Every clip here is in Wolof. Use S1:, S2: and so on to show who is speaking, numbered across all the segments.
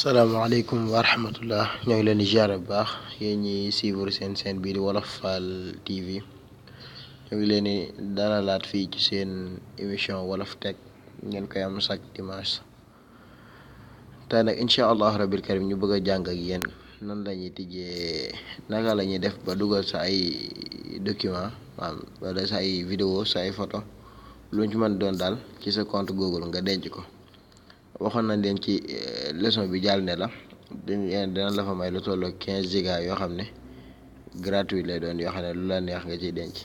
S1: salaamaaleykum wa rahmatullah ñoo ngi leen di ziare bu baax yéen ñi suivre seen chaîne bii di Wolof Fall TV ñoo ngi leen di dalalaat fii ci seen émission Wolof Tech ngeen koy am chaque dimanche tey nag incha allah rabil karim ñu bëgg a jàng ak yéen nan la ñuy tijjee naka la ñuy def ba dugal sa ay document wala sa ay vidéo sa ay photo lu ñu ci mën doon daal ci sa compte Google nga denc ko. waxoon nañ leen ci leçon bi jàll ne la dina la fa may lu tolloo 15 giga yoo xam ne gratuit lay doon yoo xam ne lu la neex nga ciy denc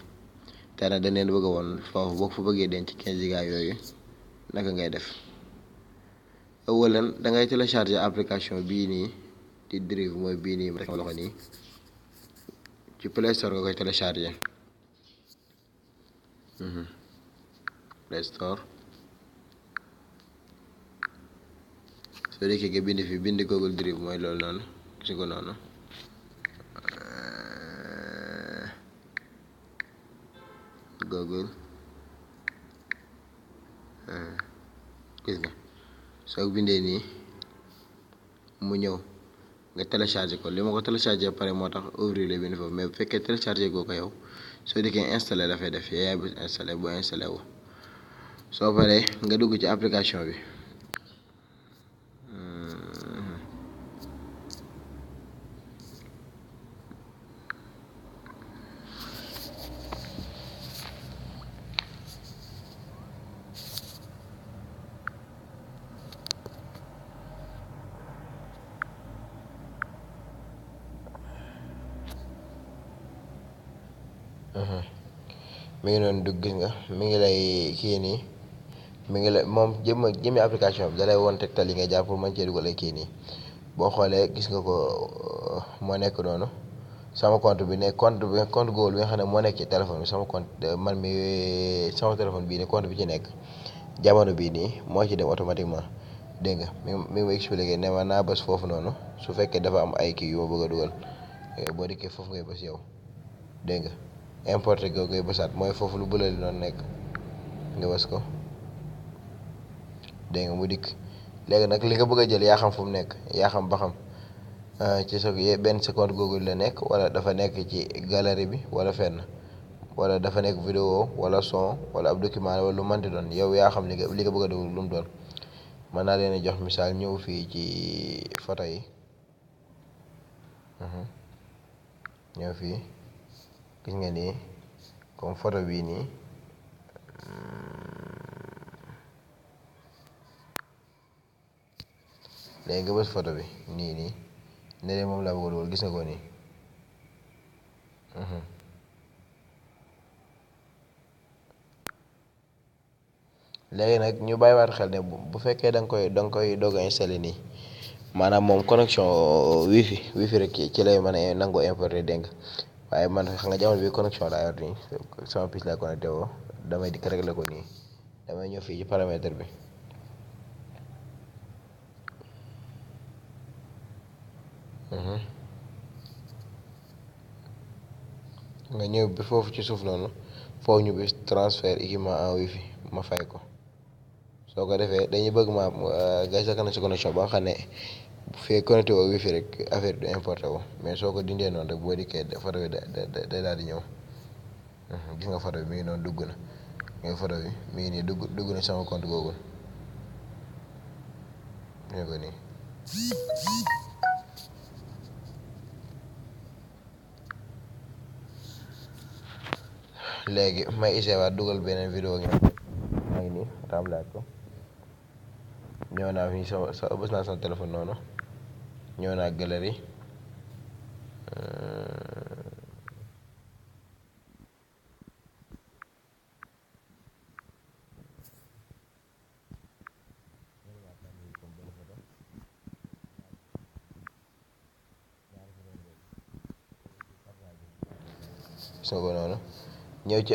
S1: te nag dañ leen bëgg a woon foofu boo fa bëggee denc 15 giga yooyu naka ngay def. ëwalan da ngay télécharger application bii nii di Drive mooy bii nii rek ma loxo nii ci Play Store nga koy télécharger Play Store. soo dikkee nga bind fi bind Google Drive mooy loolu noonu gis ko noonu Google gis nga soo bindee nii mu ñëw nga téléchargé ko li ma ko téléchargé pare moo tax ouvrir la bind foofu mais bu fekkee téléchargé goo ko yow soo dikkee installé dafay def yaay bu installé boo installé wu soo paree nga dugg ci application bi. mi ngi noonu dugg gis nga mi ngi lay kii nii mi ngi lay moom jëmmi application bi da lay woon tegtal yi nga jàpp pour mën cee dugal ay kii nii boo xoolee gis nga ko moo nekk noonu sama compte bi ne compte Google bi nga xam ne moo nekk ci téléphone bi sama compte man mi sama téléphone bii ne compte bi ci nekk jamono bii nii moo ci dem automatiquement dégg nga mi ngi expliqué ne ma naa bës foofu noonu su fekkee dafa am ay kii yu ma bëgg a dugal boo dikkee foofu ngay bës yow dégg nga importé go koy bësaat mooy foofu lu bële li noonu nekk nga bës ko dégg nga mu dikk léegi nag li nga bëgg a jël yaa xam fu mu nekk yaa xam ba xam ci sa benn sa compte Google la nekk wala dafa nekk ci galerie bi wala fenn wala dafa nekk vidéo wala son wala ab document wala lu mënti doon yow yaa xam li nga bëgg a dugal lu mu doon. mën naa leen jox misaal ñëw fii ci photo yi ñëw fii gis nga nii comme photo bii nii léegi nga bës photo bi nii ne leen moom laa bëgg a dugal gis nga ko nii léegi nag ñu bàyyiwaat xel ne bu fekkee da nga koy doog a installé nii maanaam moom connexion wifi rek ci lay mën a nangoo importer dégg nga waaye man xam nga jamono bi connexion laa yor nii sama pis laa connecté woo damay dikk régler ko nii damay ñëw fii ci paramètre bi nga ñëw bi foofu ci suuf noonu foofu ñu bis transfert équipement en wifi ma fay ko soo ko defee dañuy bëgg ma gay sa kana si connexion ba nga xam ne bu fee connecté woo wifi rek affaire du importé wu mais soo ko dindee noonu rek boo dikkee photo bi day daal di ñëw gis nga photo bi mi ngi noonu dugg na nga photo bi mi ngi nii dugg na sama compte Google ñu ko nii léegi may essayé waat dugal beneen vidéo ngi maa ngi nii remplace ko ñëw naa fi sa bës naa sama téléphone noonu ñëw naa galerie gis nga ko noonu ñëw ci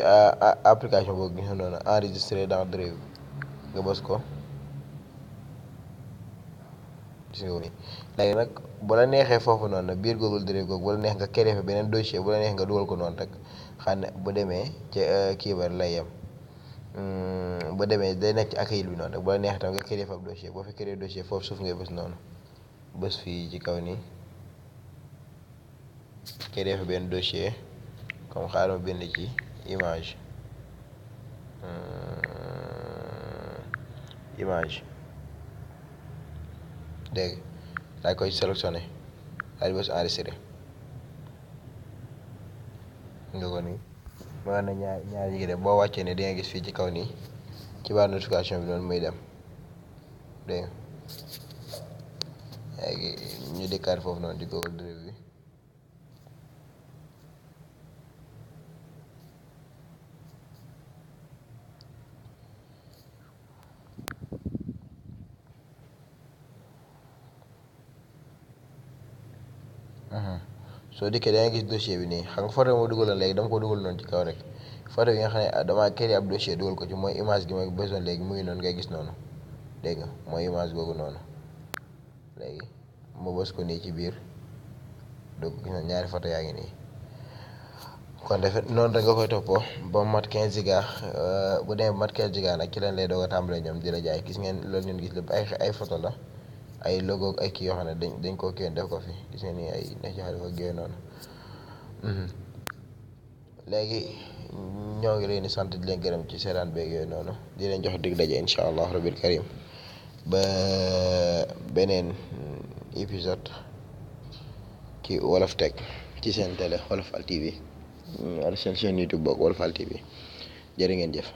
S1: application boobu gis nga noonu enregistré dans Drive nga bës ko gis nga nii léegi nag bu la neexee foofu noonu biir Google Drive googu bu la neex nga créé fa beneen dossier bu la neex nga dugal ko noonu rek xam ne bu demee ca kii ba lay yem bu demee day nekk ci accueil bi noonu rek bu la neex tam nga créé fa ab dossier boo fi créé dossier foofu suuf ngay bës noonu bës fii ci kaw nii créer fa benn dossier comme xaaral ma bind ci image dégg daal koy sélectionné daal di bës enregistré nga ko nii ma na ñaar yi de boo wàccee ne di nga gis fii ci kaw nii ci barre notification bi noonu muy dem dégg nga léegi ñu dikkaat foofu noonu di Google Drive bi soo dikkee da nga gis dossier bi nii xam nga photo moo dugaloon léegi dama ko dugal noonu ci kaw rek photo bi nga xam ne damaa créé ab dossier dugal ko ci mooy image gi ma besoin léegi mu ngi noonu ngay gis noonu dégg nga mooy image googu noonu léegi ma bës ko nii ci biir donc gis na ñaari photo yaa ngi nii kon defe noonu rek nga koy toppoo ba mu mat 15 giga bu demee ba mat 15 giga nag ci leen lay doog a tàmbalee ñoom di la jaay gis ngeen loolu ngeen gis lépp ay photo la ay logo ay kii yoo xam ne dañ koo kii def ko fi gis ngeen ni ay ne ci xale fa géey noonu léegi ñoo ngi leen di sant di leen gërëm ci seetaan beeg yooyu noonu di leen jox dig daje incha allah rabbil karim ba beneen épisode ci Wolof Tech ci seen télé Wolofal TV wala seen chaîne YouTube boog Wolofal TV jërë ngeen jëf.